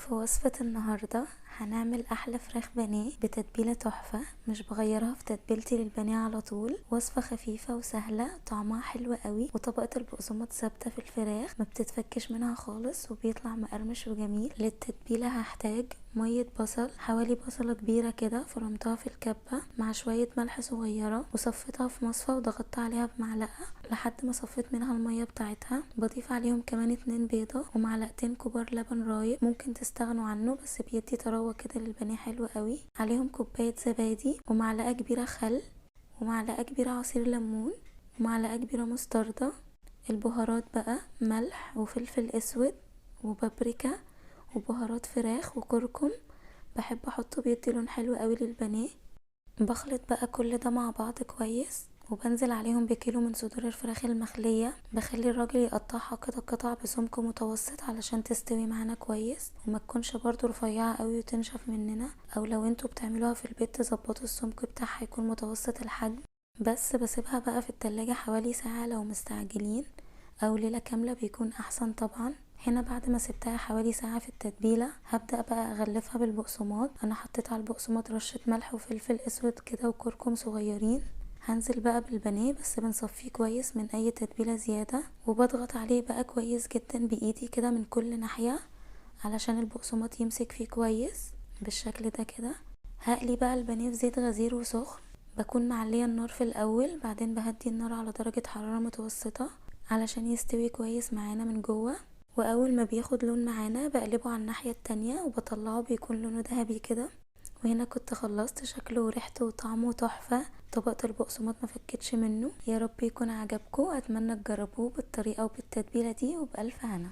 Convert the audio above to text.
في وصفة النهاردة هنعمل أحلى فراخ بانيه بتتبيلة تحفة، مش بغيرها في تتبيلتي للبانيه على طول. وصفة خفيفة وسهلة، طعمها حلو قوي، وطبقة البقسماط ثابتة في الفراخ ما بتتفكش منها خالص، وبيطلع مقرمش وجميل. للتتبيلة هحتاج مية بصل، حوالي بصلة كبيرة كده فرمتها في الكبة مع شوية ملح صغيرة، وصفيتها في مصفى وضغطت عليها بمعلقة لحد ما صفيت منها المية بتاعتها. بضيف عليهم كمان 2 بيضة ومعلقتين كبار لبن رايب، ممكن تستغنوا عنه بس بيدي طراوة كده للبانيه حلو قوي. عليهم كوباية زبادي ومعلقة كبيرة خل ومعلقة كبيرة عصير ليمون ومعلقة كبيرة مستردة. البهارات بقى ملح وفلفل اسود وبابريكا وبهارات فراخ وكركم، بحب احطه بيدي لون حلو قوي للبانيه. بخلط بقى كل ده مع بعض كويس، وبنزل عليهم بكيلو من صدور الفراخ المخلية. بخلي الراجل يقطعها كده قطع بسمك متوسط علشان تستوي معانا كويس، وما تكونش برضو رفيعة قوي وتنشف مننا، او لو انتوا بتعملوها في البيت تظبطوا السمك بتاعها يكون متوسط الحجم. بس بسيبها بقى في التلاجة حوالي ساعة لو مستعجلين، او ليلة كاملة بيكون احسن طبعا. هنا بعد ما سبتها حوالي ساعة في التتبيلة هبدأ بقى اغلفها بالبقسماط. انا حطيت على البقسماط رشة ملح وفلفل اسود كده وكركم صغيرين. هنزل بقى بالبانيه، بس بنصفيه كويس من اي تتبيلة زيادة، وبضغط عليه بقى كويس جدا بايدي كده من كل ناحية علشان البقسماط يمسك فيه كويس بالشكل ده كده. هقلي بقى البانيه في زيت غزير وسخن، بكون معلية النار في الاول، بعدين بهدي النار على درجة حرارة متوسطة علشان يستوي كويس معانا من جوه. واول ما بياخد لون معانا بقلبه على الناحية التانية وبطلعه بيكون لونه ذهبي كده. وهنا كنت خلصت، شكله وريحته وطعمه تحفة، طبقة البقسماط ما فكتش منه. يا رب يكون عجبكم، اتمنى تجربوه بالطريقة وبالتتبيلة دي، وبألف هنا.